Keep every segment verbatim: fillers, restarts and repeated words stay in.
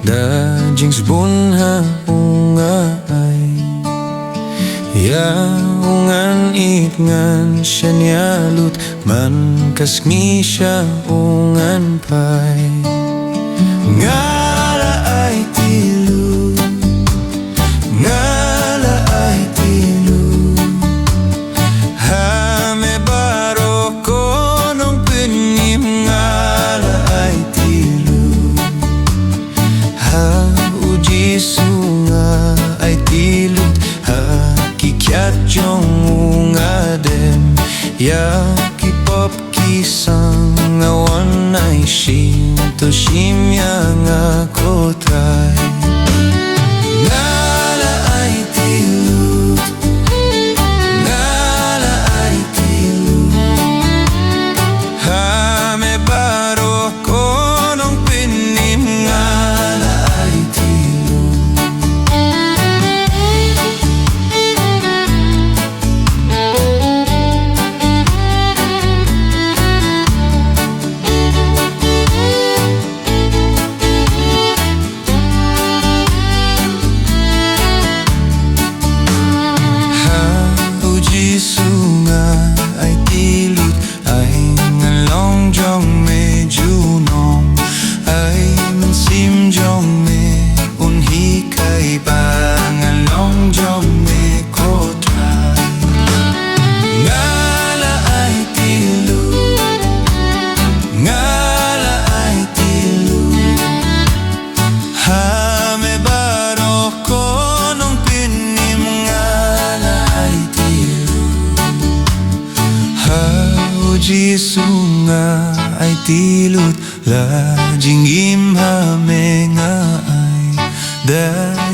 Da jingsbun ha u nga ai ïa u ngan ïeit ngan shaniah lut man ka sngi sha u ngan phai. Nga la aiti lut, nga la aiti lut ha me baroh ko nongpynim, nga la aiti lut ha u Jisu, nga aiti lut ha ki kiad jong u, nga dem ïa ki pop ki sang, nga wan ai shim to shim ïa nga ko Trai. Nga la aiti lut, nga la aiti lut ha me baroh ko nongpynim, nga la aiti lut. Ha u Jisu nga aiti lut, ai ngan long jong me junom, ai mynsiem jong me un hikai ba ngan long jong me ko Trai. Nga la aiti lut, nga la aiti lut ha me baroh ko nongpynim, nga la aiti lut ha u Jisu, nga aiti lut. La jingim ha me nga ai da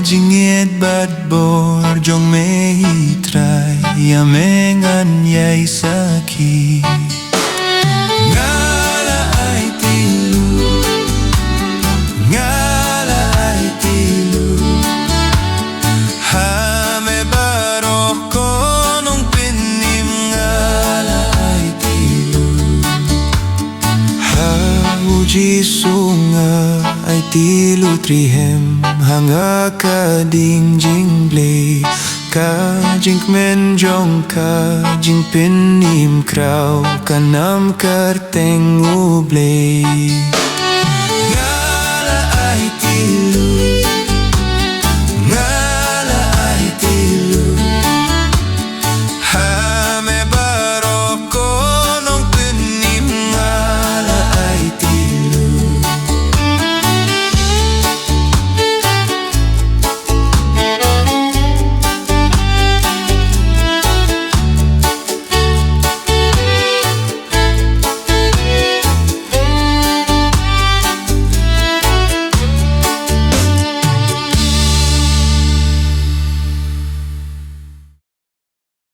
jingngeit bad bor jong me hi Trai, ïa me ngan ïai sakhi. Nga la aiti lut, nga la aiti lut ha me baroh ko nongpynim, nga la aiti lut ha u Jisu, nga aiti lut. Rihem ha nga ka ding jingblei, ka jingkmen jong ka jingpynim kraw ka nam kyrteng U Blei.